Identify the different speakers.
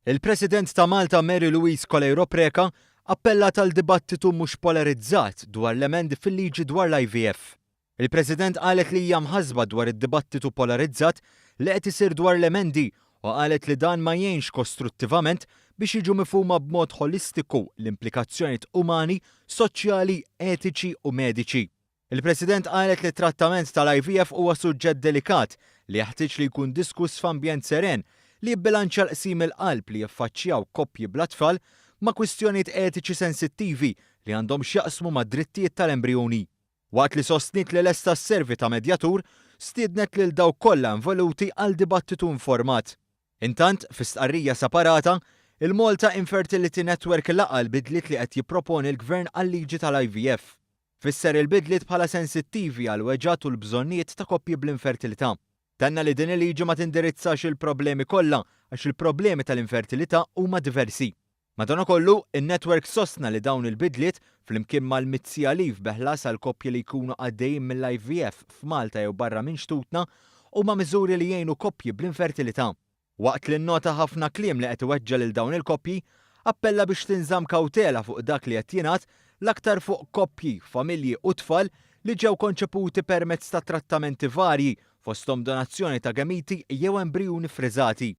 Speaker 1: Il-President ta' Malta Mary Louise Coleiro Preca appellat għal dibattitu mhux polarizzat dwar l-emendi fil-liġi dwar l-IVF. Il-President qalet li hija mħassba dwar id-dibattitu polarizzat li qed isir dwar l-emendi u qalet li dan ma jgħinx kostruttivament biex jiġu mifhuma b'mod ħolistiku l-implikazzjonijiet umani, soċjali, etiċi u mediċi. Il-President qalet li t-trattament tal-IVF huwa suġġett delikat li jeħtieġ li jkun diskuss f'ambjent seren li jibbilanċja l-qsim il-qalb li jiffaċċjaw koppji bla tfal ma' kwistjonijiet etiċi sensittivi li għandhom x'jaqsmu mad-drittijiet tal-embrijuni. Waqt li sostniet li lesta sservi ta' medjatur, stiednet lil dawk kollha involuti għal dibattitu informat. Intant, fi stqarrija separata, il-Malta Infertility Network laqa' l-bidliet li qed jipproponi l-Gvern għal-liġi tal-IVF. Fisser il-bidliet bħala sensittivi għall-weġgħat u l-bżonnijiet ta' koppji bl-infertilità. Tenna li din il-liġi ma tindirizzax il-problemi kollha għax il-problemi tal-infertilità huma diversi. Madanakollu, in-network sostna li dawn il-bidliet, flimkien mal-mitt siegħa leave bi ħlas għal koppji li jkunu għaddejjin mill-IVF f'Malta jew barra minn xtutna, huma miżuri li jgħinu koppji bl-infertilità. Waqt li nnota ħafna kliem li qed iweġġa' lil dawn il-koppji, appella biex tinżamm kawtela fuq dak li qed jingħad, l-aktar fuq koppji, familji u tfal li ġew konċeputi permezz ta' trattamenti varji, fosthom donazzjoni ta' gemiti jew embrijuni ffriżati.